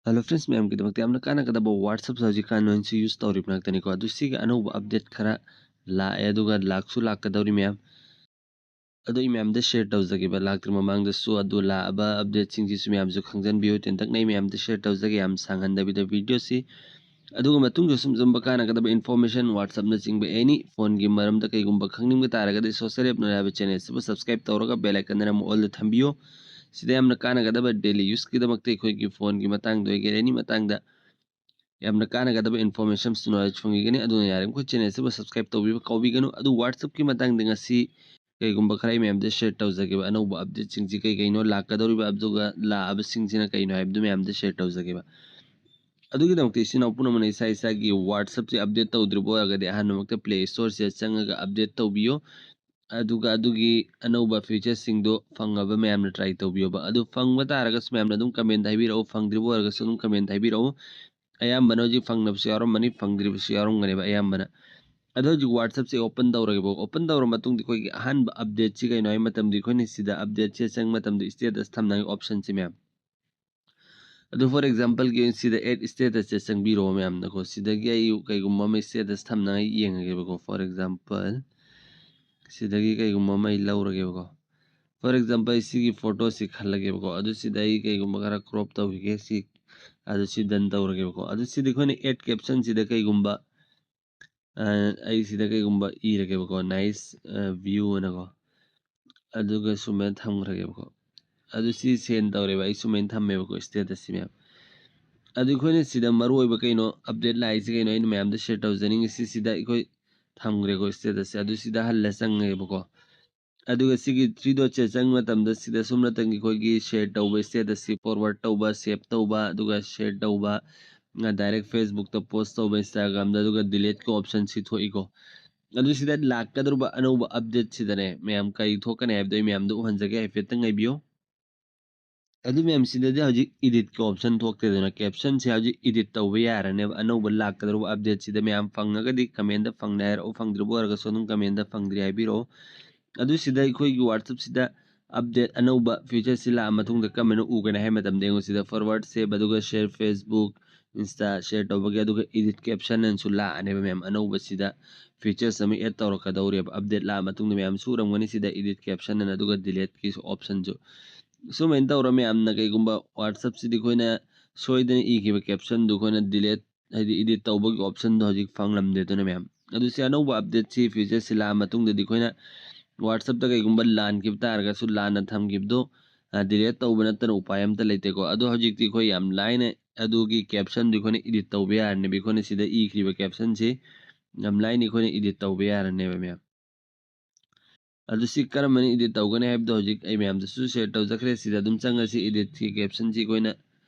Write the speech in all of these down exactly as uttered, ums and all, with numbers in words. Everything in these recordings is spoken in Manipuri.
Hello friends, ꯃꯌꯥꯝꯒꯤꯗꯃꯛꯇ ꯌꯥꯝꯅ ꯀꯥꯟꯅꯒꯗꯕ WhatsApp ꯍꯧꯖꯤꯛꯀꯥꯟ ꯅꯣꯏꯅꯁꯨ use ꯇꯧꯔꯤꯕ ꯉꯥꯛꯇꯅꯤꯀꯣ꯫ ꯑꯗꯨ ꯁꯤꯒꯤ ꯑꯅꯧꯕ update ꯈꯔ ꯂꯥꯛꯑꯦ, ꯑꯗꯨꯒ ꯂꯥꯛꯁꯨ ꯂꯥꯛꯀꯗꯧꯔꯤ ꯃꯌꯥꯝ꯫ ꯑꯗꯨ ꯑꯩ ꯃꯌꯥꯝꯗ share ꯇꯧꯖꯒꯦꯕ, ꯂꯥꯛꯇ꯭ꯔꯤ ꯃꯃꯥꯡꯗꯁꯨ꯫ ꯑꯗꯨ ꯂꯥꯛꯑꯕ updateꯁꯤꯡꯁꯤꯁꯨ ꯃꯌꯥꯝꯁꯨ ꯈꯪꯖꯟꯕꯤꯌꯨ꯫ ꯇꯦꯟꯇꯛꯅ ꯑꯩ ꯃꯌꯥꯝꯗ share ꯇꯧꯖꯒꯦ, ꯌꯥꯝ ꯁꯥꯡꯍꯟꯗꯕꯤꯗ videoꯁꯤ꯫ ꯑꯗꯨꯒ ꯃꯇꯨꯡꯗ ꯁꯨꯝ ꯁꯨꯝꯕ ꯀꯥꯟꯅꯒꯗꯕ information WhatsAppꯅꯆꯤꯡꯕ any phoneꯒꯤ ꯃꯔꯝꯗ ꯀꯩꯒꯨꯝꯕ ꯈꯪꯅꯤꯡꯕ ꯇꯥꯔꯒꯗꯤ Social App Node ꯍꯥꯏꯕ channelꯁꯤꯕꯨ subscribe ꯇꯧꯔꯒ bell iconꯗ ꯑꯃ allꯗ ꯊꯝꯕꯤꯌꯨ꯫ ꯁꯤꯗ ꯌꯥꯝꯅ ꯀꯥꯟꯅꯒꯗꯕ daily useꯀꯤꯗꯃꯛꯇ ꯑꯩꯈꯣꯏꯒꯤ phoneꯒꯤ ꯃꯇꯥꯡꯗ ꯑꯣꯏꯒꯦꯔꯥ any ꯃꯇꯥꯡꯗ ꯌꯥꯝꯅ ꯀꯥꯟꯅꯒꯗꯕ information knowledge ꯐꯪꯕꯤꯒꯅꯤ꯫ ꯑꯗꯨꯅ ꯌꯥꯔꯤꯃꯈꯩ channelꯁꯤꯕꯨ subscribe ꯇꯧꯕꯤꯕ ꯀꯥꯎꯕꯤꯒꯅꯨ꯫ ꯑꯗꯨ WhatsAppꯀꯤ ꯃꯇꯥꯡꯗ ꯉꯁꯤ ꯀꯩꯒꯨꯝꯕ ꯈꯔ ꯑꯩ ꯃꯌꯥꯝꯗ share ꯇꯧꯖꯒꯦꯕ꯫ ꯑꯅꯧꯕ updateꯁꯤꯡꯁꯤ ꯀꯩ ꯀꯩꯅꯣ, ꯂꯥꯛꯀꯗꯧꯔꯤꯕ ꯑꯗꯨꯒ ꯂꯥꯛꯑꯕꯁꯤꯡꯁꯤꯅ ꯀꯩꯅꯣ ꯍꯥꯏꯕꯗꯨ ꯃꯌꯥꯝꯗ share ꯇꯧꯖꯒꯦꯕ꯫ ꯑꯗꯨꯒꯤꯗꯃꯛꯇ ꯏꯆꯤꯟ ꯏꯅꯥꯎ ꯄꯨꯝꯅꯃꯛꯅ ꯏꯁꯥ ꯏꯁꯥꯒꯤ WhatsAppꯁꯤ update ꯇꯧꯗ꯭ꯔꯤꯕ ꯑꯣꯏꯔꯒꯗꯤ ꯑꯍꯥꯟꯕꯃꯛꯇ Play Storeꯁꯤꯗ ꯆꯪꯉꯒ update ꯇꯧꯕꯤꯌꯨ꯫ ꯑꯗꯨꯒ ꯑꯗꯨꯒꯤ ꯑꯅꯧꯕ featuresꯁꯤꯡꯗꯣ ꯐꯪꯉꯕ ꯃꯌꯥꯝꯅ try ꯇꯧꯕꯤꯌꯣꯕ꯫ ꯑꯗꯨ ꯐꯪꯕ ꯇꯥꯔꯒꯁꯨ ꯃꯌꯥꯝꯅ ꯑꯗꯨꯝ comment ꯍꯥꯏꯕꯤꯔꯛꯎ, ꯐꯪꯗ꯭ꯔꯤꯕ ꯑꯣꯏꯔꯒꯁꯨ ꯑꯗꯨꯝ comment ꯍꯥꯏꯕꯤꯔꯛꯎ꯫ ꯑꯌꯥꯝꯕꯅ ꯍꯧꯖꯤꯛ ꯐꯪꯅꯕꯁꯨ ꯌꯥꯎꯔꯝꯃꯅꯤ, ꯐꯪꯗ꯭ꯔꯤꯕꯁꯨ ꯌꯥꯎꯔꯝꯒꯅꯦꯕ ꯑꯌꯥꯝꯕꯅ꯫ ꯑꯗꯣ ꯍꯧꯖꯤꯛ WhatsAppꯁꯦ open ꯇꯧꯔꯒꯦꯕ꯫ Open ꯇꯧꯔ ꯃꯇꯨꯡꯗ ꯑꯩꯈꯣꯏꯒꯤ ꯑꯍꯥꯟꯕ updateꯁꯤ ꯀꯩꯅꯣ ꯍꯥꯏꯕ ꯃꯇꯝꯗ ꯑꯩꯈꯣꯏꯅ ꯁꯤꯗ updateꯁꯦ ꯆꯪꯕ ꯃꯇꯝꯗ status ꯊꯝꯅꯉꯥꯏ optionꯁꯦ ꯃꯌꯥꯝ꯫ ꯑꯗꯨ for exampleꯒꯤ ꯑꯣꯏꯅ ꯁꯤꯗ add statusꯁꯦ ꯆꯪꯕꯤꯔꯣ ꯃꯌꯥꯝꯅꯀꯣ꯫ ꯁꯤꯗꯒꯤ ꯑꯩ ꯀꯩꯒꯨꯝꯕ ꯑꯃ status ꯊꯝꯅꯉꯥꯏ ꯌꯦꯡꯉꯒꯦꯕꯀꯣ꯫ For example ꯁꯤꯗꯒꯤ ꯀꯩꯒꯨꯝꯕ ꯑꯃ ꯑꯩ ꯂꯧꯔꯒꯦꯕꯀꯣ꯫ For example ꯑꯩ ꯁꯤꯒꯤ photoꯁꯤ ꯈꯜꯂꯒꯦꯕꯀꯣ꯫ ꯑꯗꯨ ꯁꯤꯗ ꯑꯩ ꯀꯩꯒꯨꯝꯕ ꯈꯔ crop ꯇꯧꯈꯤꯒꯦ ꯁꯤ꯫ ꯑꯗꯨ ꯁꯤ done ꯇꯧꯔꯒꯦꯕꯀꯣ꯫ ꯑꯗꯨ ꯁꯤꯗ ꯑꯩꯈꯣꯏꯅ add captionꯁꯤꯗ ꯀꯩꯒꯨꯝꯕ ꯑ, ꯑꯩ ꯁꯤꯗ ꯀꯩꯒꯨꯝꯕ ꯏꯔꯒꯦꯕꯀꯣ, nice, ꯑ, view ꯑꯅꯀꯣ꯫ ꯑꯗꯨꯒ ꯁꯨꯃꯥꯏꯅ ꯊꯝꯈ꯭ꯔꯒꯦꯕꯀꯣ꯫ ꯑꯗꯨ ꯁꯤ send ꯇꯧꯔꯦꯕ, ꯑꯩ ꯁꯨꯃꯥꯏꯅ ꯊꯝꯃꯦꯕꯀꯣ statusꯁꯤ ꯃꯌꯥꯝ꯫ ꯑꯗꯨ ꯑꯩꯈꯣꯏꯅ ꯁꯤꯗ ꯃꯔꯨ ꯑꯣꯏꯕ ꯀꯩꯅꯣ, update ꯂꯥꯛꯏꯁꯤ ꯀꯩꯅꯣ, ꯑꯩꯅ ꯃꯌꯥꯝꯗ share ꯇꯧꯖꯅꯤꯡꯉꯤꯁꯤ ꯁꯤꯗ ꯑꯩꯈꯣꯏ ꯊꯝꯈ꯭ꯔꯦꯀꯣ statusꯁꯦ꯫ ꯑꯗꯨ ꯁꯤꯗ ꯍꯜꯂ ꯆꯪꯉꯦꯕꯀꯣ꯫ ꯑꯗꯨꯒ ꯁꯤꯒꯤ three dotꯁꯦ ꯆꯪꯕ ꯃꯇꯝꯗ ꯁꯤꯗ ꯁꯨꯝ ꯅꯠꯇꯪꯒꯤ ꯑꯩꯈꯣꯏꯒꯤ share ꯇꯧꯕ statusꯁꯤ forward ꯇꯧꯕ, save ꯇꯧꯕ, ꯑꯗꯨꯒ share ꯇꯧꯕ, ꯑ, direct Facebookꯇ post ꯇꯧꯕ, Instagramꯗ, ꯑꯗꯨꯒ deleteꯀꯤ optionꯁꯤ ꯊꯣꯛꯏꯀꯣ꯫ ꯑꯗꯨ ꯁꯤꯗ ꯂꯥꯛꯀꯗꯧꯔꯤꯕ ꯑꯅꯧꯕ updateꯁꯤꯗꯅꯦ ꯃꯌꯥꯝ ꯀꯔꯤ ꯊꯣꯛꯀꯅꯤ ꯍꯥꯏꯕꯗꯣ ꯑꯩ ꯃꯌꯥꯝꯗ ꯎꯍꯟꯖꯒꯦ, ꯍꯥꯏꯐꯦꯠꯇꯪ ꯉꯥꯏꯕꯤꯌꯨ꯫ ꯑꯗꯨ ꯃꯌꯥꯝꯁꯤꯗꯗꯤ ꯍꯧꯖꯤꯛ editꯀꯤ option ꯊꯣꯛꯇꯦꯗꯅ, captionꯁꯦ ꯍꯧꯖꯤꯛ edit ꯇꯧꯕ ꯌꯥꯔꯅꯦꯕ꯫ ꯑꯅꯧꯕ ꯂꯥꯛꯀꯗꯧꯔꯤꯕ updateꯁꯤꯗ ꯃꯌꯥꯝ ꯐꯪꯉꯒꯗꯤ commentꯇ ꯐꯪꯂꯦ ꯍꯥꯏꯔꯛꯎ, ꯐꯪꯗ꯭ꯔꯤꯕ ꯑꯣꯏꯔꯒꯁꯨ ꯑꯗꯨꯝ commentꯇ ꯐꯪꯗ꯭ꯔꯤ ꯍꯥꯏꯕꯤꯔꯛꯎ꯫ ꯑꯗꯨ ꯁꯤꯗ ꯑꯩꯈꯣꯏꯒꯤ WhatsAppꯁꯤꯗ ꯑꯞꯗꯦꯠ ꯑꯅꯧꯕ ꯐꯤꯆꯔꯁꯤ ꯂꯥꯛꯑ ꯃꯇꯨꯡꯗ ꯀꯔꯝꯍꯥꯏꯅ ꯎꯒꯅꯤ ꯍꯥꯏꯕ ꯃꯇꯝꯗ, ꯌꯦꯡꯉꯨ ꯁꯤꯗ forward, save, ꯑꯗꯨꯒ share, Facebook, Insta share ꯇꯧꯕꯒꯤ, ꯑꯗꯨꯒ edit caption ꯑꯅꯁꯨ ꯂꯥꯛꯑꯅꯦꯕ ꯃꯌꯥꯝ꯫ ꯑꯅꯧꯕꯁꯤꯗ ꯐꯤꯆꯔꯁ ꯑꯃ ꯑꯦꯗ ꯇꯧꯔꯛꯀꯗꯧꯔꯦꯕ꯫ ꯑꯞꯗꯦꯠ ꯂꯥꯛꯑ ꯃꯇꯨꯡꯗ ꯃꯌꯥꯝ ꯁꯨ ꯎꯔꯝꯒꯅꯤ ꯁꯤꯗ edit caption ꯑꯅ, ꯑꯗꯨꯒ ꯗꯤꯂꯦꯠꯀꯤꯁꯨ ꯑꯣꯞꯁꯟꯁꯨ꯫ ꯁꯨꯃꯥꯏꯅ ꯇꯧꯔ ꯃꯌꯥꯝꯅ ꯀꯩꯒꯨꯝꯕ WhatsAppꯁꯤꯗꯤ ꯑꯩꯈꯣꯏꯅ ꯁꯣꯏꯗꯅ ꯏꯈꯤꯕ captionꯗꯨ ꯑꯩꯈꯣꯏꯅ ꯗꯤꯂꯦꯠ, ꯍꯥꯏꯗꯤ edit ꯇꯧꯕꯒꯤ ꯑꯣꯞꯁꯟꯗꯣ ꯍꯧꯖꯤꯛ ꯐꯪꯂꯝꯗꯦ꯫ ꯑꯗꯨꯅ ꯃꯌꯥꯝ, ꯑꯗꯨ ꯁꯤ ꯑꯅꯧꯕ ꯑꯞꯗꯦꯠꯁꯤ, ꯐꯤꯆꯔꯁꯤ ꯂꯥꯛꯑ ꯃꯇꯨꯡꯗꯗꯤ ꯑꯩꯈꯣꯏꯅ WhatsAppꯇ ꯀꯩꯒꯨꯝꯕ ꯂꯥꯟꯈꯤꯕ ꯇꯥꯔꯒꯁꯨ, ꯂꯥꯟꯅ ꯊꯝꯈꯤꯕꯗꯣ ꯗꯤꯂꯦꯠ ꯇꯧꯕ ꯅꯠꯇꯅ ꯎꯄꯥꯏ ꯑꯝꯇ ꯂꯩꯇꯦꯀꯣ꯫ ꯑꯗꯣ ꯍꯧꯖꯤꯛꯇꯤ ꯑꯩꯈꯣꯏ ꯌꯥꯝ ꯂꯥꯏꯅ ꯑꯗꯨꯒꯤ captionꯗꯨ ꯑꯩꯈꯣꯏꯅ edit ꯇꯧꯕ ꯌꯥꯔꯅꯦꯕ꯫ ꯑꯩꯈꯣꯏꯅ ꯁꯤꯗ ꯏꯈ꯭ꯔꯤꯕ captionꯁꯤ ꯌꯥꯝ ꯂꯥꯏꯅ ꯑꯩꯈꯣꯏꯅ edit ꯇꯧꯕ ꯌꯥꯔꯅꯦꯕ ꯃꯌꯥꯝ꯫ ꯑꯗꯨ ꯁꯤ ꯀꯔꯝꯕꯅ edit ꯇꯧꯒꯅꯤ ꯍꯥꯏꯕꯗꯣ ꯍꯧꯖꯤꯛ ꯑꯩ ꯃꯌꯥꯝꯗꯁꯨ share ꯇꯧꯖꯈ꯭ꯔꯦ꯫ ꯁꯤꯗ ꯑꯗꯨꯝ ꯆꯪꯉꯁꯤ, editꯀꯤ captionꯁꯤ ꯑꯩꯈꯣꯏꯅ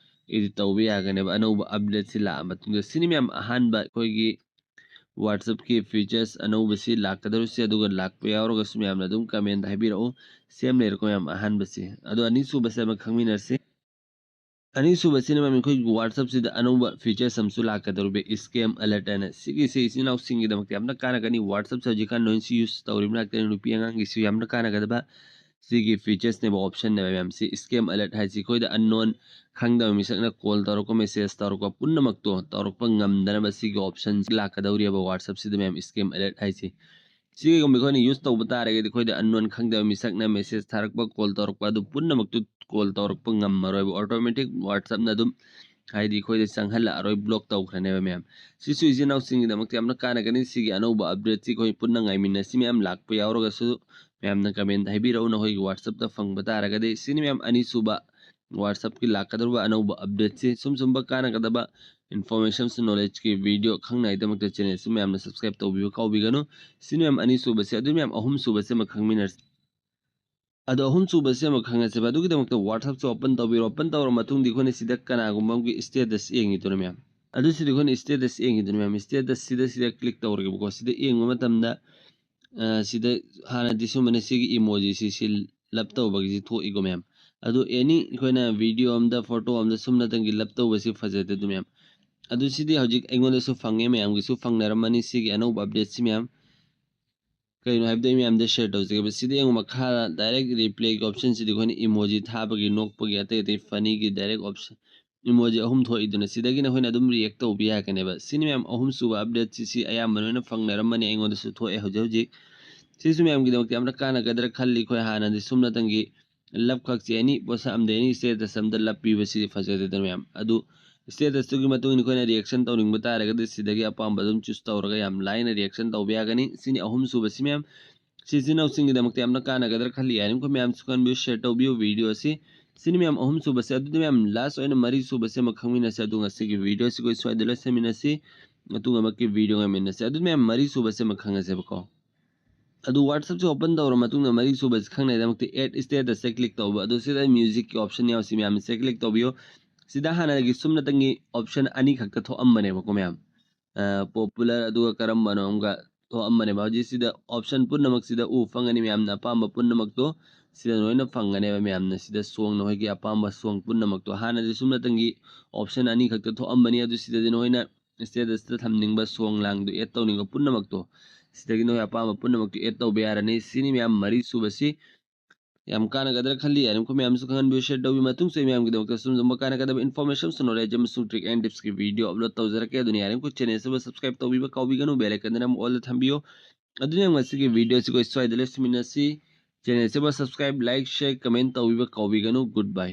edit ꯇꯧꯕ ꯌꯥꯒꯅꯦꯕ ꯑꯅꯧꯕ ꯑꯞꯗꯦꯠꯁꯤ ꯂꯥꯛꯑ ꯃꯇꯨꯡꯗ꯫ ꯁꯤꯅꯤ ꯃꯌꯥꯝ ꯑꯍꯥꯟꯕ ꯑꯩꯈꯣꯏꯒꯤ WhatsAppꯀꯤ ꯐꯤꯆꯔꯁ ꯑꯅꯧꯕꯁꯤ ꯂꯥꯛꯀꯗꯧꯔꯤꯁꯦ꯫ ꯑꯗꯨꯒ ꯂꯥꯛꯄ ꯌꯥꯎꯔꯒꯁꯨ ꯃꯌꯥꯝꯅ ꯑꯗꯨꯝ comment ꯍꯥꯏꯕꯤꯔꯛꯎ, ꯁꯦꯝ ꯂꯩꯔꯦꯀꯣ ꯃꯌꯥꯝ ꯑꯍꯥꯟꯕꯁꯤ꯫ ꯑꯗꯣ ꯑꯅꯤꯁꯨꯕꯁꯦ ꯑꯃ ꯈꯪꯃꯤꯟꯅꯔꯁꯤ꯫ ꯑꯅꯤꯁꯨꯕꯁꯤꯅ ꯃꯌꯥꯝ ꯑꯩꯈꯣꯏꯒꯤ WhatsAppꯁꯤꯗ ꯑꯅꯧꯕ ꯐꯤꯆꯔꯁ ꯑꯃꯁꯨ ꯂꯥꯛꯀꯗꯧꯔꯤꯕ, scam alert ꯍꯥꯏꯅ꯫ ꯁꯤꯒꯤꯁꯦ ꯏꯆꯤꯟ ꯏꯅꯥꯎꯁꯤꯡꯒꯤꯗꯃꯛꯇ ꯌꯥꯝꯅ ꯀꯥꯟꯅꯒꯅꯤ꯫ WhatsAppꯁꯦ ꯍꯧꯖꯤꯛꯀꯥꯟ ꯂꯣꯏꯅꯁꯨ use ꯇꯧꯔꯤꯕ ꯉꯥꯛꯇꯅꯤ, ꯅꯨꯄꯤ ꯑꯉꯥꯡꯒꯤꯁꯨ ꯌꯥꯝꯅ ꯀꯥꯟꯅꯒꯗꯕ ꯁꯤꯒꯤ ꯐꯤꯆꯔꯁꯅꯦꯕ, ꯑꯣꯞꯁꯟꯅꯦꯕ ꯃꯌꯥꯝꯁꯤ꯫ Scam alert ꯍꯥꯏꯁꯤ ꯑꯩꯈꯣꯏꯗ unknown, ꯈꯪꯗꯕ ꯃꯤꯁꯛꯅ ꯀꯣꯜ ꯇꯧꯔꯛꯄ, ꯃꯦꯁꯦꯖ ꯇꯧꯔꯛꯄ ꯄꯨꯝꯅꯃꯛꯇꯣ ꯇꯧꯔꯛꯄ ꯉꯝꯗꯅꯕ ꯁꯤꯒꯤ ꯑꯣꯞꯁꯟꯁꯤ ꯂꯥꯛꯀꯗꯧꯔꯤꯕ WhatsAppꯁꯤꯗ ꯃꯌꯥꯝ, scam alert ꯍꯥꯏꯁꯤ꯫ ꯁꯤꯒꯨꯝꯕ ꯑꯩꯈꯣꯏꯅ use ꯇꯧꯕ ꯇꯥꯔꯒꯗꯤ ꯑꯩꯈꯣꯏꯗ unknown, ꯈꯪꯗꯕ ꯃꯤꯁꯛꯅ ꯃꯦꯁꯦꯖ ꯊꯥꯔꯛꯄ, ꯀꯣꯜ ꯇꯧꯔꯛꯄ ꯑꯗꯨ ꯄꯨꯝꯅꯃꯛꯇꯨ ꯀꯣꯜ ꯇꯧꯔꯛꯄ ꯉꯝꯃꯔꯣꯏꯕ, automatic WhatsAppꯅ ꯑꯗꯨꯝ, ꯍꯥꯏꯗꯤ, ꯑꯩꯈꯣꯏꯗ ꯆꯪꯍꯜꯂꯛꯑꯔꯣꯏ, ꯕ꯭ꯂꯣꯛ ꯇꯧꯈ꯭ꯔꯅꯦꯕ ꯃꯌꯥꯝ꯫ ꯁꯤꯁꯨ ꯏꯆꯤꯟ ꯏꯅꯥꯎꯁꯤꯡꯒꯤꯗꯃꯛꯇ ꯌꯥꯝꯅ ꯀꯥꯟꯅꯒꯅꯤ꯫ ꯁꯤꯒꯤ ꯑꯅꯧꯕ ꯑꯞꯗꯦꯠꯁꯤ ꯑꯩꯈꯣꯏ ꯄꯨꯟꯅ ꯉꯥꯏꯃꯤꯟꯅꯁꯤ ꯃꯌꯥꯝ꯫ ꯂꯥꯛꯄ ꯌꯥꯎꯔꯒꯁꯨ ꯃꯌꯥꯝꯅ comment ꯍꯥꯏꯕꯤꯔꯛꯎ ꯅꯈꯣꯏꯒꯤ WhatsAppꯇ ꯐꯪꯕ ꯇꯥꯔꯒꯗꯤ꯫ ꯁꯤꯅꯤ ꯃꯌꯥꯝ ꯑꯅꯤꯁꯨꯕ WhatsAppꯀꯤ ꯂꯥꯛꯀꯗꯧꯔꯤꯕ ꯑꯅꯧꯕ ꯑꯞꯗꯦꯠꯁꯤ꯫ ꯁꯨꯝ ꯁꯨꯝꯕ ꯀꯥꯟꯅꯒꯗꯕ informations, knowledgeꯀꯤ video ꯈꯪꯅꯉꯥꯏꯗꯃꯛꯇ channelꯁꯤ ꯃꯌꯥꯝꯅ subscribe ꯇꯧꯕꯤꯕ ꯀꯥꯎꯕꯤꯒꯅꯨ꯫ ꯁꯤꯅꯤ ꯃꯌꯥꯝ ꯑꯅꯤꯁꯨꯕꯁꯦ꯫ ꯑꯗꯨ ꯃꯌꯥꯝ ꯑꯍꯨꯝꯁꯨꯕꯁꯦ ꯑꯃ ꯈꯪꯃꯤꯟꯅꯔꯁꯤ꯫ ꯑꯗꯣ ꯑꯍꯨꯝꯁꯨꯕꯁꯦ ꯑꯃ ꯈꯪꯉꯁꯦꯕ꯫ ꯑꯗꯨꯒꯤꯗꯃꯛꯇ WhatsAppꯁꯦ open ꯇꯧꯕꯤꯔꯣ꯫ Open ꯇꯧꯔ ꯃꯇꯨꯡꯗ ꯑꯩꯈꯣꯏꯅ ꯁꯤꯗ ꯀꯅꯥꯒꯨꯝꯕ ꯑꯃꯒꯤ status ꯌꯦꯡꯉꯤꯗꯨꯅ ꯃꯌꯥꯝ꯫ ꯑꯗꯨ ꯁꯤꯗ ꯑꯩꯈꯣꯏꯅ status ꯌꯦꯡꯉꯤꯗꯨꯅ ꯃꯌꯥꯝ, status ꯁꯤꯗ, ꯁꯤꯗ click ꯇꯧꯔꯒꯦꯕꯀꯣ꯫ ꯁꯤꯗ ꯌꯦꯡꯕ ꯃꯇꯝꯗ, ꯑ, ꯁꯤꯗ ꯍꯥꯟꯅꯗꯤ ꯁꯨꯝꯕꯅ ꯁꯤꯒꯤ emojiꯁꯤ, ꯁꯤ love ꯇꯧꯕꯒꯤꯁꯤ ꯊꯣꯛꯏꯀꯣ ꯃꯌꯥꯝ꯫ ꯑꯗꯨ any ꯑꯩꯈꯣꯏꯅ video ꯑꯝꯗ, photo ꯑꯝꯗ ꯁꯨꯝꯅꯇꯪꯒꯤ love ꯇꯧꯕꯁꯤ ꯐꯖꯗꯦ ꯑꯗꯨ ꯃꯌꯥꯝ꯫ ꯑꯗꯨ ꯁꯤꯗꯤ ꯍꯧꯖꯤꯛ ꯑꯩꯉꯣꯟꯗꯁꯨ ꯐꯪꯉꯦ, ꯃꯌꯥꯝꯒꯤꯁꯨ ꯐꯪꯅꯔꯝꯃꯅꯤ ꯁꯤꯒꯤ ꯑꯅꯧꯕ updateꯁꯤ ꯃꯌꯥꯝ꯫ ꯀꯩꯅꯣ ꯍꯥꯏꯕꯗ ꯑꯩ ꯃꯌꯥꯝꯗ ꯁꯤꯌꯔ ꯇꯧꯖꯒꯦꯕ꯫ ꯁꯤꯗ ꯌꯦꯡꯉꯨ, ꯃꯈꯥꯗ ꯗꯥꯏꯔꯦꯛ ꯔꯤꯄ꯭ꯂꯦꯒꯤ ꯑꯣꯞꯁꯟꯁꯤꯗ ꯑꯩꯈꯣꯏꯅ ꯏꯃꯣꯖꯤ ꯊꯥꯕꯒꯤ, ꯅꯣꯛꯄꯒꯤ, ꯑꯇꯩ ꯑꯇꯩ ꯐꯅꯤꯒꯤ ꯗꯥꯏꯔꯦꯛ ꯑꯣꯞꯁꯟ, ꯏꯃꯣꯖꯤ ꯑꯍꯨꯝ ꯊꯣꯛꯏꯗꯅ, ꯁꯤꯗꯒꯤ ꯅꯈꯣꯏꯅ ꯑꯗꯨꯝ ꯔꯤꯌꯦꯛ ꯇꯧꯕ ꯌꯥꯒꯅꯦꯕ꯫ ꯁꯤꯅꯤ ꯃꯌꯥꯝ ꯑꯍꯨꯝꯁꯨꯕ ꯑꯞꯗꯦꯠꯁꯤ꯫ ꯁꯤ ꯑꯌꯥꯝꯕ ꯂꯣꯏꯅ ꯐꯪꯅꯔꯝꯃꯅꯤ, ꯑꯩꯉꯣꯟꯗꯁꯨ ꯊꯣꯛꯑꯦ ꯍꯧꯖꯤꯛ ꯍꯧꯖꯤꯛ꯫ ꯁꯤꯁꯨ ꯃꯌꯥꯝꯒꯤꯗꯃꯛꯇ ꯌꯥꯝꯅ ꯀꯥꯟꯅꯒꯗ꯭ꯔꯥ ꯈꯜꯂꯤ꯫ ꯑꯩꯈꯣꯏ ꯍꯥꯟꯅꯗꯤ ꯁꯨꯝꯅꯇꯪꯒꯤ ꯂꯞ ꯈꯛꯁꯦ ꯑꯦꯅꯤ ꯄꯣꯠꯁꯛ ꯑꯝꯗ, ꯑꯦꯅꯤ ꯁ꯭ꯇꯦꯇꯁ ꯑꯝꯗ ꯂꯞ ꯄꯤꯕꯁꯤꯗꯤ ꯐꯖꯗꯦꯗꯅ ꯃꯌꯥꯝ꯫ ꯑꯗꯨ ꯁ꯭ꯇꯦꯇꯁꯇꯨꯒꯤ ꯃꯇꯨꯡ ꯏꯟꯅ ꯑꯩꯈꯣꯏꯅ ꯔꯤꯌꯦꯛꯁꯟ ꯇꯧꯅꯤꯡꯕ ꯇꯥꯔꯒꯗꯤ ꯁꯤꯗꯒꯤ ꯑꯄꯥꯝꯕ ꯑꯗꯨꯝ ꯆꯨꯁ ꯇꯧꯔꯒ ꯌꯥꯝ ꯂꯥꯏꯅ ꯔꯤꯌꯦꯛꯁꯟ ꯇꯧꯕ ꯌꯥꯒꯅꯤ꯫ ꯁꯤꯅꯤ ꯑꯍꯨꯝꯁꯨꯕꯁꯤ ꯃꯌꯥꯝ꯫ ꯁꯤ ꯏꯆꯤꯟ ꯏꯅꯥꯎꯁꯤꯡꯒꯤꯗꯃꯛꯇ ꯌꯥꯝꯅ ꯀꯥꯟꯅꯒꯗ꯭ꯔꯥ ꯈꯜꯂꯤ꯫ ꯌꯥꯔꯤꯃꯈꯩ ꯃꯌꯥꯝꯁꯨ ꯈꯟꯕꯤꯌꯨ, ꯁꯤꯌꯔ ꯇꯧꯕꯤꯌꯨ ꯚꯤꯗꯤꯑꯣ ꯑꯁꯤ꯫ ꯁꯤꯅꯤ ꯃꯌꯥꯝ ꯑꯍꯨꯝꯁꯨꯕꯁꯦ꯫ ꯑꯗꯨꯗꯤ ꯃꯌꯥꯝ ꯂꯥꯁ ꯑꯣꯏꯅ ꯃꯔꯤꯁꯨꯕꯁꯦ ꯑꯃ ꯈꯪꯃꯤꯟꯅꯁꯦ꯫ ꯑꯗꯨ ꯉꯁꯤꯒꯤ ꯚꯤꯗꯤꯑꯣꯁꯤ ꯑꯩꯈꯣꯏ ꯁ꯭ꯋꯥꯏꯗ ꯂꯣꯏꯁꯤꯟꯃꯤꯟꯅꯁꯤ꯫ ꯃꯇꯨꯡ ꯑꯃꯛꯀꯤ ꯚꯤꯗꯤꯑꯣ ꯉꯥꯏꯃꯤꯟꯅꯁꯦ꯫ ꯑꯗꯨꯗꯤ ꯃꯌꯥꯝ ꯃꯔꯤꯁꯨꯕꯁꯦ ꯑꯃ ꯈꯪꯉꯁꯦꯕꯀꯣ꯫ ꯑꯗꯨ WhatsAppꯁꯦ ꯑꯣꯄꯟ ꯇꯧꯔ ꯃꯇꯨꯡꯗ ꯃꯔꯤꯁꯨꯕꯁꯤ ꯈꯪꯅꯩꯗꯃꯛꯇ ꯑꯦꯗ ꯁ꯭ꯇꯦꯇꯁꯁꯦ ꯀ꯭ꯂꯤꯛ ꯇꯧꯕ꯫ ꯑꯗꯨ ꯁꯤꯗ ꯃ꯭ꯌꯨꯖꯤꯛꯀꯤ ꯑꯣꯞꯁꯟ ꯌꯥꯎꯁꯤ ꯃꯌꯥꯝꯁꯦ ꯀ꯭ꯂꯤꯛ ꯇꯧꯕꯤꯌꯨ꯫ ꯁꯤꯗ ꯍꯥꯟꯅꯒꯤ ꯁꯨꯝꯅꯇꯪꯒꯤ ꯑꯣꯞꯁꯟ ꯑꯅꯤꯈꯛꯇ ꯊꯣꯛꯑꯝꯕꯅꯦꯕꯀꯣ ꯃꯌꯥꯝ꯫ ꯄꯣꯄꯨꯂꯔ ꯑꯗꯨꯒ ꯀꯔꯝꯕꯅꯣ ꯑꯃꯒ ꯊꯣꯛꯑꯝꯕꯅꯦꯕ꯫ ꯍꯧꯖꯤꯛ ꯁꯤꯗ ꯑꯣꯞꯁꯟ ꯄꯨꯝꯅꯃꯛꯁꯤꯗ ꯎ ꯐꯪꯒꯅꯤ ꯃꯌꯥꯝꯅ ꯑꯄꯥꯝꯕ ꯄꯨꯝꯅꯃꯛꯇꯣ꯫ ꯁꯤꯗ ꯂꯣꯏꯅ ꯐꯪꯒꯅꯦꯕ ꯃꯌꯥꯝꯅ꯫ ꯁꯤꯗ ꯁꯣꯡ ꯅꯈꯣꯏꯒꯤ ꯑꯄꯥꯝꯕ ꯁꯣꯡ ꯄꯨꯝꯅꯃꯛꯇꯣ꯫ ꯍꯥꯟꯅꯗꯤ ꯁꯨꯝꯅꯇꯪꯒꯤ ꯑꯣꯞꯁꯟ ꯑꯅꯤꯈꯛꯇ ꯊꯣꯛꯑꯝꯕꯅꯤ꯫ ꯑꯗꯨ ꯁꯤꯗꯗꯤ ꯅꯈꯣꯏꯅ ꯁ꯭ꯇꯦꯇꯁꯇ ꯊꯝꯅꯤꯡꯕ ꯁꯣꯡ ꯂꯥꯡꯗꯨ ꯑꯦꯗ ꯇꯧꯅꯤꯡꯕ ꯄꯨꯝꯅꯃꯛꯇꯣ ꯁꯤꯗꯒꯤ ꯅꯈꯣꯏ ꯑꯄꯥꯝꯕ ꯄꯨꯝꯅꯃꯛꯇꯨ ꯑꯦꯗ ꯇꯧꯕ ꯌꯥꯔꯅꯤ꯫ ꯁꯤꯅꯤ ꯃꯌꯥꯝ ꯃꯔꯤ ꯁꯨꯕꯁꯤ꯫ ꯌꯥꯝ ꯀꯥꯟꯅꯒꯗ꯭ꯔꯥ ꯈꯜꯂꯤ꯫ ꯌꯥꯔꯤꯃꯈꯩ ꯃꯌꯥꯝꯁꯨ ꯈꯪꯍꯟꯕꯤꯌꯨ, ꯁꯤꯌꯔ ꯇꯧꯕꯤꯌꯨ꯫ ꯃꯇꯨꯡꯁꯨ ꯑꯩ ꯃꯌꯥꯝꯒꯤꯗꯃꯛꯇ ꯁꯨꯝ ꯁꯨꯝꯕ ꯀꯥꯟꯅꯒꯗꯕ ꯏꯟꯐꯣꯔꯃꯦꯁꯟ, ꯅꯣꯂꯦꯖ ꯑꯃꯁꯨꯡ ꯇ꯭ꯔꯤꯛ ꯑꯦꯟ ꯇꯤꯞꯁꯀꯤ ꯚꯤꯗꯤꯑꯣ ꯑꯞꯂꯣꯗ ꯇꯧꯖꯔꯛꯀꯦ꯫ ꯑꯗꯨꯅ ꯌꯥꯔꯤꯃꯈꯩ ꯆꯦꯅꯦꯜꯁꯤꯕꯨ ꯁꯕꯁꯀ꯭ꯔꯥꯏꯕ ꯇꯧꯕꯤꯕ ꯀꯥꯎꯕꯤꯒꯅꯨ, ꯕꯦꯜ ꯑꯥꯏꯀꯟꯗꯅ ꯑꯃꯨꯛ ꯑꯣꯜꯗ ꯊꯝꯕꯤꯌꯨ꯫ ꯑꯗꯨꯅ ꯉꯁꯤꯒꯤ ꯚꯤꯗꯤꯑꯣꯁꯤ ꯑꯩꯈꯣꯏ ꯁ꯭ꯋꯥꯏꯗ ꯂꯣꯏꯁꯤꯟꯃꯤꯟꯅꯁꯤ꯫ ꯆꯦꯅꯦꯜꯁꯤꯕꯨ ꯁꯕꯁꯀ꯭ꯔꯥꯏꯕ, ꯂꯥꯏꯛ, ꯁꯤꯌꯔ, ꯀꯃꯦꯟ ꯇꯧꯕꯤꯕ ꯀꯥꯎꯕꯤꯒꯅꯨ꯫ ꯒꯨꯗ ꯕꯥꯏ꯫